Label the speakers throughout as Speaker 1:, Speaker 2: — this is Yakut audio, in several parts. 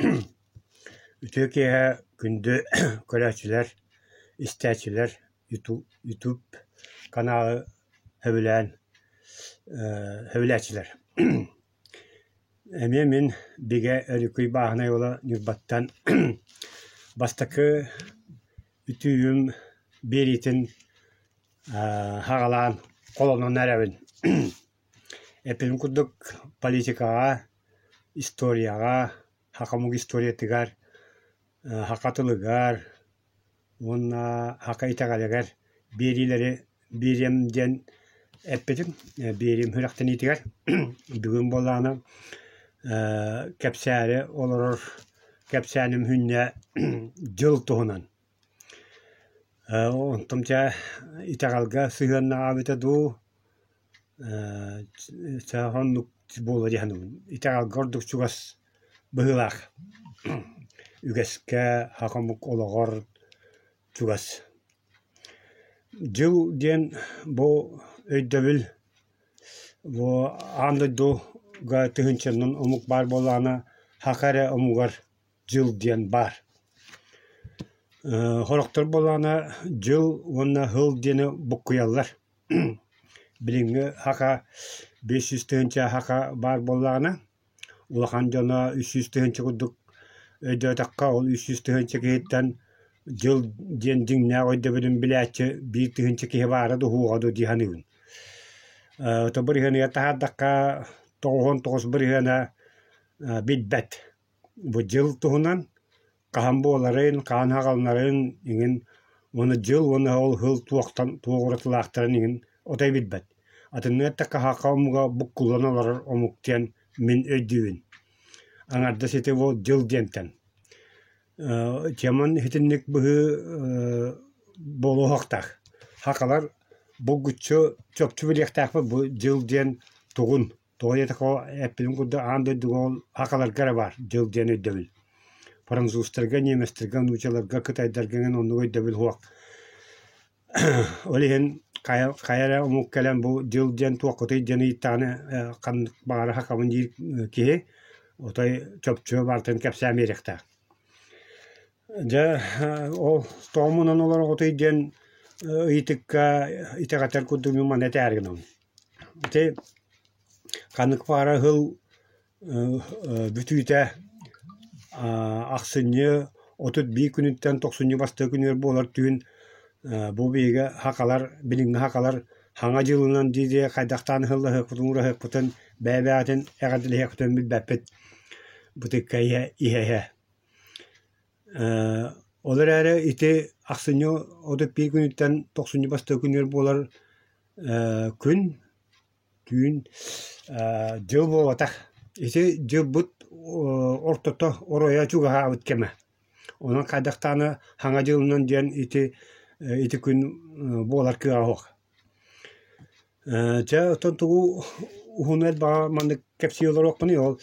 Speaker 1: Үтүө киэһэ күндү көрөөччүлэр, истээччилэр, Ютуб каналы сөбүлээн сөбүлээччилэр. Эмиэ мин Бигэ Өрүкүй Бааһынай уола Ньурбаттан бастакы үтүүм биэриитин саҕалаан холонон эрэбин. Эппитим курдук политикаҕа, историяҕа, саха омук историятыгар, саха тылыгар уонна саха итэҕэлигэр биэриилэри биэриэм диэн эппитим. Биэриим сүрэхтэниитигэр бүгүн буоллаҕына кэпсээри олорор кэпсээним сүнньэ дьыл туһунан. Онтум дьэ итэҕэлгэ сыһыаннаҕа эбитэ дуу, чэ оннук буолуо дии саныыбын. Итэҕэлгэ ордук чугас быһыылаах. Үгэскэ, саха омук олоҕор чугас. Дьыл диэн бу өйдөбүл бу аан дойдуга тыһыынчанан омук баар буоллаҕына, саха эрэ омугар дьыл диэн баар. Сорохтор буоллаҕына дьыл уонна сыл диэни буккуйаллар. Билиҥҥи саха 500 тыһыынча саха баар буоллаҕына, улахан дьоно 300 тыһыынча курдук өйдөөтөххө, ол 300 тыһыынча киһиттэн дьыл диэн дьиҥнээх өйдөбүлүн билээччи 1 тыһыынча киһи баара дуу, суоҕа дуу дии саныыбын. То бырыһыаныгар таһаардахха, 99 бырыһыана билбэт. Бу дьыл туһунан хаһан буоларын, хаһан аҕалынарын иҥин уонна дьыл уонна ол сыл туохтан туох уратылаахтарын иҥин отой билбэт. Атыннык эттэххэ саха омуга буккуллан олорор омук диэн мин өйдүүбүн. Аҥардас ити ол дьыл диэнтэн. Теман итинник быһыы буолуохтаах. Сахалар булгуччу чопчу билиэхтээхпит бу дьыл диэн тугун Тоҕо диэтэххэ, эппитим курдук, аан дойдуга ол сахаларга эрэ баар дьыл диэн өйдөбүл. Французтарга, немецтэргэ, нуучаларга, кытайдарга эҥин оннук өйдөбүл суох. Ол иһин хайа, хайа эрэ омук кэлэн бу дьыл диэн туоххутуй диэн ыйыттаҕына, ханнык баҕарар сахабын диир киһи отой чопчу барытын кэпсээн биэриэхтээх. Дьэ, ол тоҕо мунан олороҕутуй диэн ыйытыкка итэҕэтэр курдук мин манна этээри гынабын. Ити ханнык баҕарар сыл бүтүүтэ ахсынньы 31 күнүттэн тохсунньу бастакы күнүгэр буолар түүн бу биһиги сахалар билиҥҥи сахалар Саҥа дьылынан дии-дии хайдахтаан ыһыллаһыахпытын уураһыахпытын бэйэ-бэйэҕитин эҕэрдэлэһиэхпитин билбэппит бытыкка иһэ-иһэ. Ол эрээри ити ахсынньы 31 күнүттэн тохсунньу бастакы күнүгэр буолар күн, түүн дьыл буолбатах. Ити дьылбыт ортото оройо чугаһаабыт кэмэ. Онон хайдахтааны Саҥа дьылынан диэн ити ити күн буолар кыаҕа суох. Чэ, оттон тугу уһун элбэҕи маннык кэпсии олоруохпунуй ол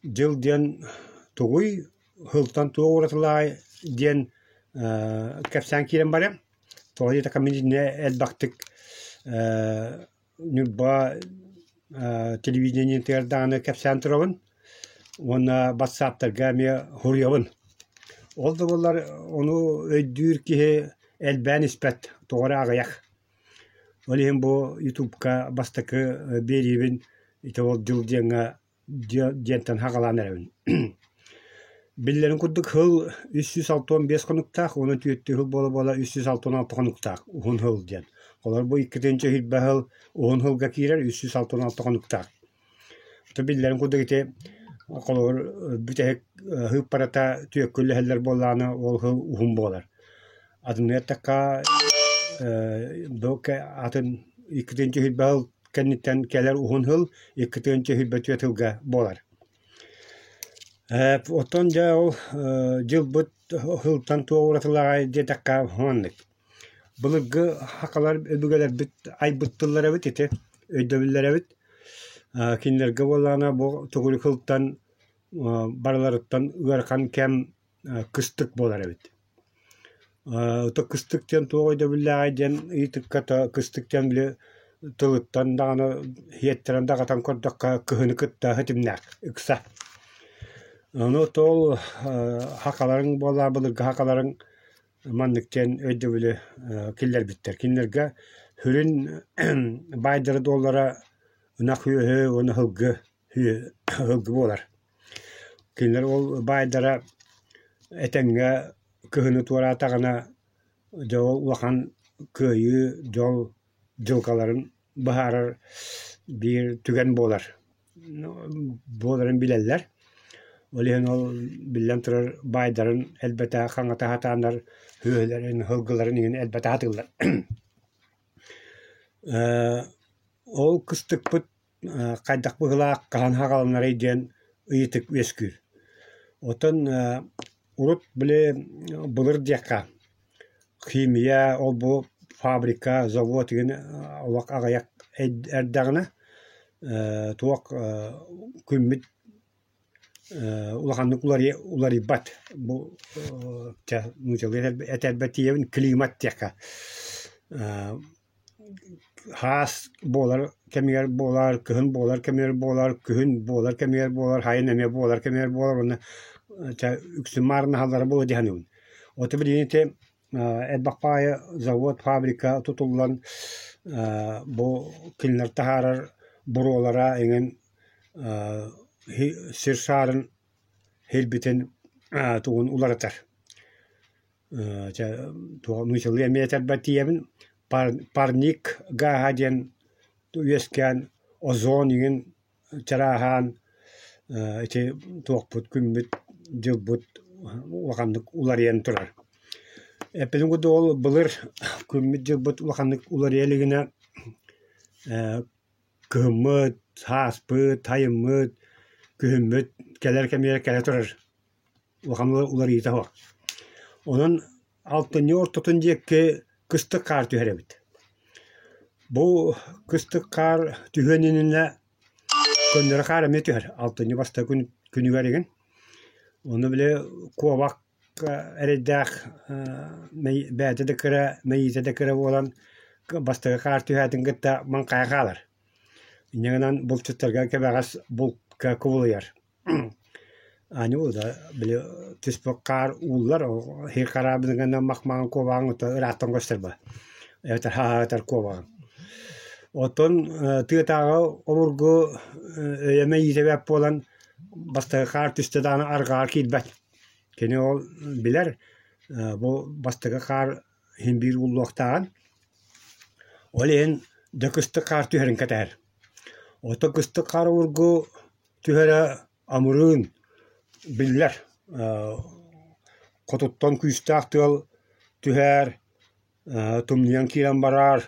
Speaker 1: дьыл диэн тугуй, сылтан туох уратылааҕый диэн кэпсээн киирэн барыам. Тоҕо диэтэххэ мин итиннэ элбэхтик Ньурба телевидениетыгар даҕаны кэпсээн турабын уонна батсааптарга эмиэ суруйабын. Ол да буоллар ону өйдүүр киһи элбээн испэт, тоҕо эрэ аҕыйах. Ол иһин бу ютубка бастакы биэриибин ити ол дьыл диэҥҥэ диэнтэн саҕалаан эрэбин. Биллэрин курдук сыл 365 хонуктаах уонна түөртүү сыл буола-буола 366 хонуктаах уһун сыл диэн. Холобур бу 2020 сыл уһун сылга киирэр 366 хонуктаах. Ото биллэрин курдук ити холобур бүтэһик сыыппарата түөккэ үллэһэллэр буоллаҕына ол сыл уһун буолар. Атыннык эттэххэ атын 2020 сыл кэнниттэн кэлэр уһун сыл 2024 сылга буолар. Оттон дьэ ол дьылбыт сылтан туох уратылааҕай диэтэххэ маннык. Былыргы сахалар өбүгэлэрбит айбыт тыллара эбит ити, өйдөбүллэрэ эбит. Кинилэргэ буоллаҕына бу төгүрүк сылтан барыларыттан ыарахан кэм кыстык буолар эбит. Кыстык диэн туох өйдөбүллээҕий диэн ыйытыкка кыстык диэн били тылыттан даҕаны иһиэттэрэн даҕатан көрдөххө кыһыны кытта ситимнээх ыкса. Ону ол хахаларыҥ буоллар былыргы хахаларыҥ маннык диэн өйдөбүлү киллэрбиттэр. Кинилэргэ сүрүн баайдара-дуоллара ынах үөһү уонна сылгы сылгы буолар. Кинилэр ол баайдара этэҥҥэ кыһыны туораатаҕына дьэ ол улахан кыайыы, дьол дьылҕаларын быһаарар биир түгэн буолар буоларын билэллэр. Ол иһин ол биллэн турар баайдарын элбэтэ хаҥата сатааннар сүөһүлэрин, сылгыларын иһин элбэтэ сатыыллар. Ол кыстыкпыт хайдах быһыылаах хаһан саҕаланарый диэн ыйытык үөскүүр. Оттон урут били былыр диэххэ химия ол-бу фабрика, завод игин олох аҕыйах эрдэҕинэ туох күммүт улаханнык уларыйбат бу чэ нууччалыы этэрбэр тиийэбин климат диэххэ Хаас буолар кэмигэр буолар, кыһын буолар кэмигэр буолар, күһүн буолар кэмигэр буолар, сайын эмиэ буолар кэмигэр буолар уонна чэ үксүн маарыннаһаллара буолуо дии саныыбын. Ото билигин ити элбэх баайы завод, фабрика тутуллан бу кинилэр таһаарар буруолара эҥин сир саарын сирбитин тугун уларытар. Чэ туох нууччалыы эмиэ этэрбэр тиийэбин парник гааһа диэн үөскээн озон иҥин чарааһаан ити туохпут күммүт дьылбыт улаханнык уларыйан турар. Эппитим курдук ол былыр күммүт дьылбыт улаханнык уларыйа илигинэ кыһыммыт, сааспыт, сайыммыт, күһүммүт кэлэр кэмигэр кэлэ турар улахан уларыйыыта суох. Онон алтынньы ортотун диэки кыстык хаар түһэр эбит. Бу кыстык хаар түһүөн иннинэ көннөрү хаар эмиэ түһэр. Алтынньы бастакы күн күнүгэр игин. Ону били куобах эрэйдээх бэйэтэ да кыра, мэйиитэ да кыра буолан бастакы хаар түһээтин кытта маҥхайа хаалар. Инньэ гынан булчуттарга кэбэҕэс булка кубулуйар. Аанньа да били түспүт хаар ууллар, сир хараабын гына мах-маҥан куобаҕыҥ ото ыраахтан көстөр ба эбэтэр хаһаатар куобаҕыҥ. Оттон тыатааҕы обургу өйөмө иитэбэт буолан бастакы хаар түстэ даҕаны арҕаҕа киирбэт. Кини ол билэр бу бастакы хаар иһин биир ууллуохтааҕын. Ол иһин дьэ кыстык хаар түһэрин кэтэһэр. Ото кыстык хаар обургу түһэрэ амырыын биллэр хотуттан күүстээх тыал түһэр, тымныйан киирэн барар,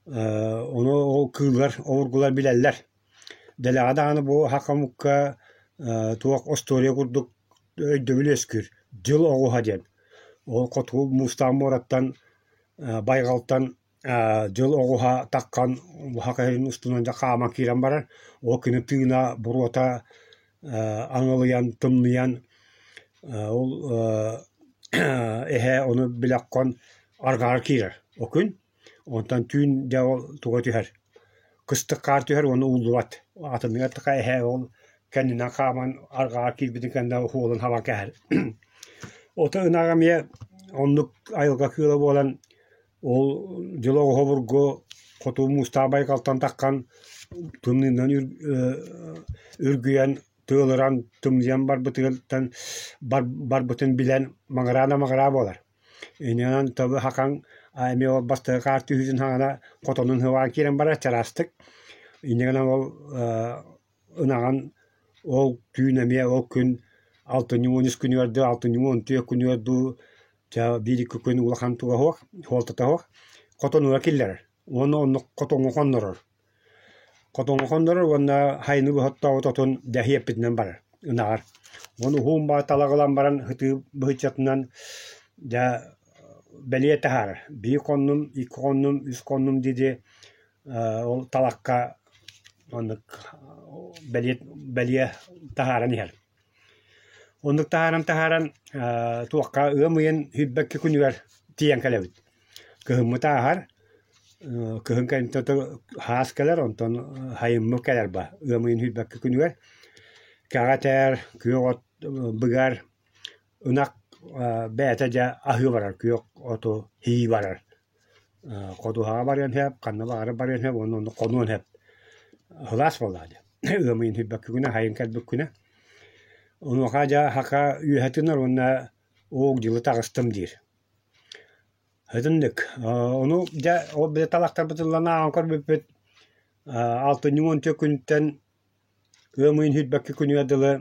Speaker 1: ону ол кыыллар обургулар билэллэр. Дэлэҕэ даҕаны бу саха омукка туох остуоруйа курдук өйдөбүл үөскүүр дьыл оҕуһа диэн. Ол хотугу муустаах муораттан байҕалтан дьыл оҕуһа таххан уһах иһин устунан дьэ хааман киирэн барар, ол кини тыына буруота аҥылыйан, тымныйан ол эһэ ону билэххин арҕаҕар киирэр ол күн. Онтон түүн дьэ ол туга түһэр, кыстык хаар түһэр уонна ууллубат. Атыныгар эһэ ол кэннинэн хааман арҕаҕар киирбитин кэннэ уолун хабан кээһэр. Ото ынаҕа эмиэ оннук айылҕа кыыла буолан Ол дьыл оҕуһа обургу хоту муустаах байҕалтан таххан тымныынан үргүйэн, тыалыран, тымныйан барбытыттан барбытын билэн маҥыраан-амаҕыраа буолар. Иннинэн тобу хакаҥ эмиэ ол бастакы хаар түһүүтүн саҕана хотонун сыбаан киирэн барар чараастык. Инньэ гынан ол ынаҕын ол түүн эмиэ ол күн алтынньы 13 күнүгэр дуу, алтынньы 14 күнүгэр дуу Чэ, биир-икки күн улахан туга суох, суолтата суох, хотонугар киллэрэр уонна оннук хотоҥҥо хоннорор. Хотоҥҥо хоннорор уонна сайыны быһа оттообут отун дэһиэппитинэн барар, ынаҕар. Уонна уһун баҕа талах ылан баран сытыы быһыччатынан дьэ бэлиэ таһаарар. Биир хоннум, икки хоннум, үс хоннум дии-дии ол талахха оннук бэлиэ бэлиэ таһааран иһэр. Оннук таһааран-таһааран туохха ыам ыйын сүүрбэккэ күнүгэр тиийэн кэлэбит. Кыһыммыт ааһар, кыһын кэнниттэн хаас кэлэр, онтон сайыммыт кэлэр ба ыам ыйын сүүрбэккэ күнүгэр. Кэҕэ этэр, күөх от быгар ынах бэйэтэ дьэ аһыы барар, күөх оту һии барар. Ходуһаҕа барыан сөп, ханна баҕарар барыан сөп уонна онно хонуон сөп. Сылаас буоллаҕа дии. Ыам ыйын сүүрбэккэ күнэ, сайын кэлбит күнэ. Онуоха дьэ саха үөһэ тыынар уонна уук дьылы таҕыстым диир. Итинник. Ону дьэ ол били талахтарбытыллан ааҕан көрбүппүт алтынньы 14 күнүттэн ыам ыйын сүүрбэккэ күнүгэр дылы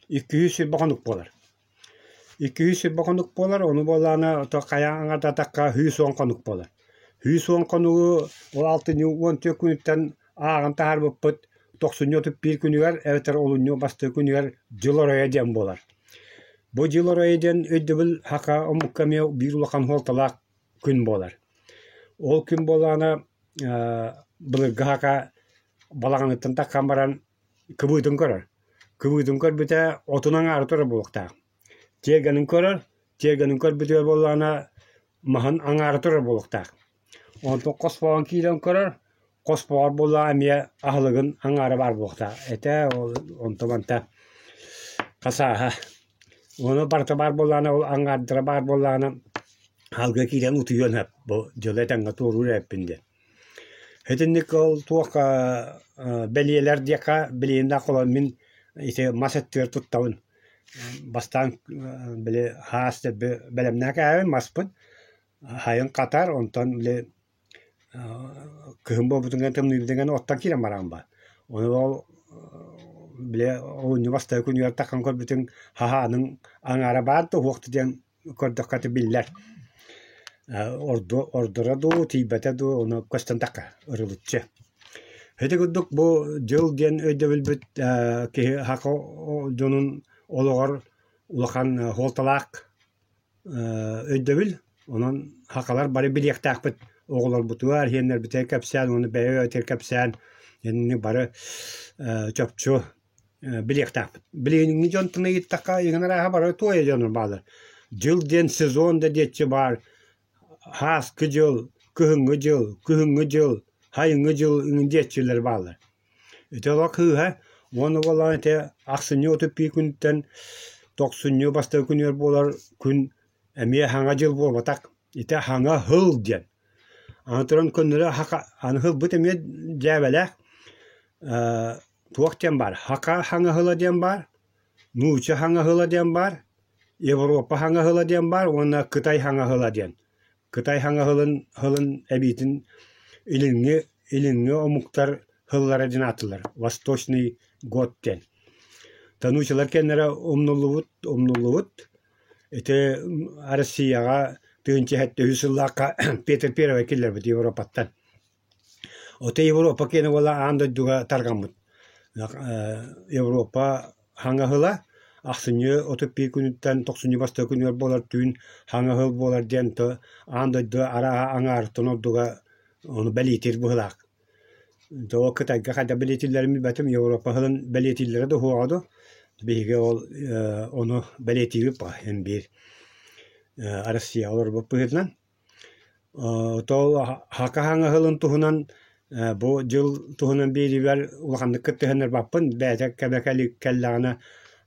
Speaker 1: 220 хонук буолар. 220 хонук буолар, ону буоллаҕына ото хайа аҥардатахха 110 хонук буолар. 110 хонугу ол алтынньы 14 күнүттэн ааҕан таһаарбыппыт тохсунньу 31 күнүгэр эбэтэр олунньу бастакы күнүгэр дьыл оройо диэн буолар. Бу дьыл оройо диэн өйдөбүл саха омукка эмиэ биир улахан суолталаах күн буолар. Ол күн буоллаҕына былыргы саха балаҕаныттан таххан баран кыбыытын көрөр. Кыбыытын көрбүтэ отун аҥаара турар буолуохтаах. Тиэргэнин көрөр, тиэргэнин көрбүтүгэр буоллаҕына маһын аҥаара турар буолуохтаах. Онтон хоспоҕун киирэн көрөр, хоспоҕор буоллаҕа эмиэ аһылыгын аҥаара баар буолуохтаах. Этэ ол онто-манта хасааһа. Ону барыта баар буоллаҕына, ол аҥаардара баар буоллаҕына алга киирэн утуйуон сөп бу дьылы этэҥҥэ туоруур эбиппин диэн. Итинник ол туох бэлиэлэр диэххэ билигин да холон мин ити мас өттүгэр туттабын. Бастаан били хаас дэлби бэлэмнээх кээһэбин маспын. Хайын хатар, онтон били кыһын буолбутун гэн тымныйбытын гэн оттон киирэн бараҕын ба. Ону ол били олунньу бастакы күнүгэр таххан көрбүтүҥ хаһааның аҥаара баар да уһуох да диэн көрдөххө ити биллэр. Ордоро дуу, тиийбэтэ дуу, ону көстөн тахха ырылыччы. Ити курдук бу дьыл диэн өйдөбүлбүт киһи саха дьонун олоҕор улахан суолталаах өйдөбүл. Онон сахалар бары билиэхтээхпит оҕолорбутугар, иһиэннэрбитигэр кэпсээн уонна бэйэ-бэйэбитигэр кэпсээн инни бары чопчу билиэхтээхпит. Билиҥҥи дьонтон ыйыттахха игин арааһа бары туойа дьоно бааллар. Дьыл диэн сезон да диэччи баар. Һааскы дьыл, кыһыҥҥы дьыл, күһүҥҥү дьыл, сайыҥҥы дьыл иҥин диэччилэр бааллар. Ити олох кыыһа уонна буоллаҕына ити ахсынньы 31 күнтэн тохсунньу бастакы күнүгэр буолар күн эмиэ саҥа дьыл буолбатах. Ити саҥа сыл диэн. Аны туран көннөрү аны сылбыт эмиэ дьээбэлээх туох диэн баар саха саҥа сыла диэн баар, нуучча саҥа сыла диэн баар, Европа саҥа сыла диэн баар уонна Кытай саҥа сыла диэн. Кытай саҥа сылын сылын эбиитин илиҥҥи илиҥҥи омуктар сыллара диэн ааттыыллар Восточный год диэн. Тонучалар кэннэрэ умнуллубут умнуллубут. Ити Россияҕа 1703 сыллаахха Петр Первый киллэрбит Европаттан. Ото Европа киэнэ буола аан дойдуга тарҕаммыт. Европа хаҥаһыла ахсынньы 31 күнүттэн тохсунньу бастакы күнүгэр буолар түүн хаҥаһыл буолар диэн то аан дойду арааһа аҥаарыттан ордуга ону бэлиэтиир быһыылаах. Тоҕо Кытайга хайдах бэлиэтииллэрин билбэтим, Европа сылын бэлиэтииллэрэ да суоҕа дуо? Биһиги ол ону бэлиэтиибит баҕа биир Россияҕа олорбут быһыытынан. Ол Хака хаҥаһылын туһунан бу дьыл туһунан биэриибэр улаханнык кыттыһыннарбаппын, бэйэтэ кэмэ кэллэҕинэ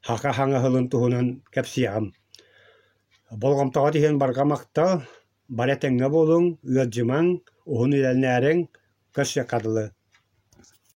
Speaker 1: Хака хаҥаһылын туһунан кэпсиэҕим. Болҕомтоҕут иһин барҕа махтал, бары этэҥҥэ буолуҥ, ыалдьымаҥ, уһун үлэлээриҥ, көрсүөххэ дылы.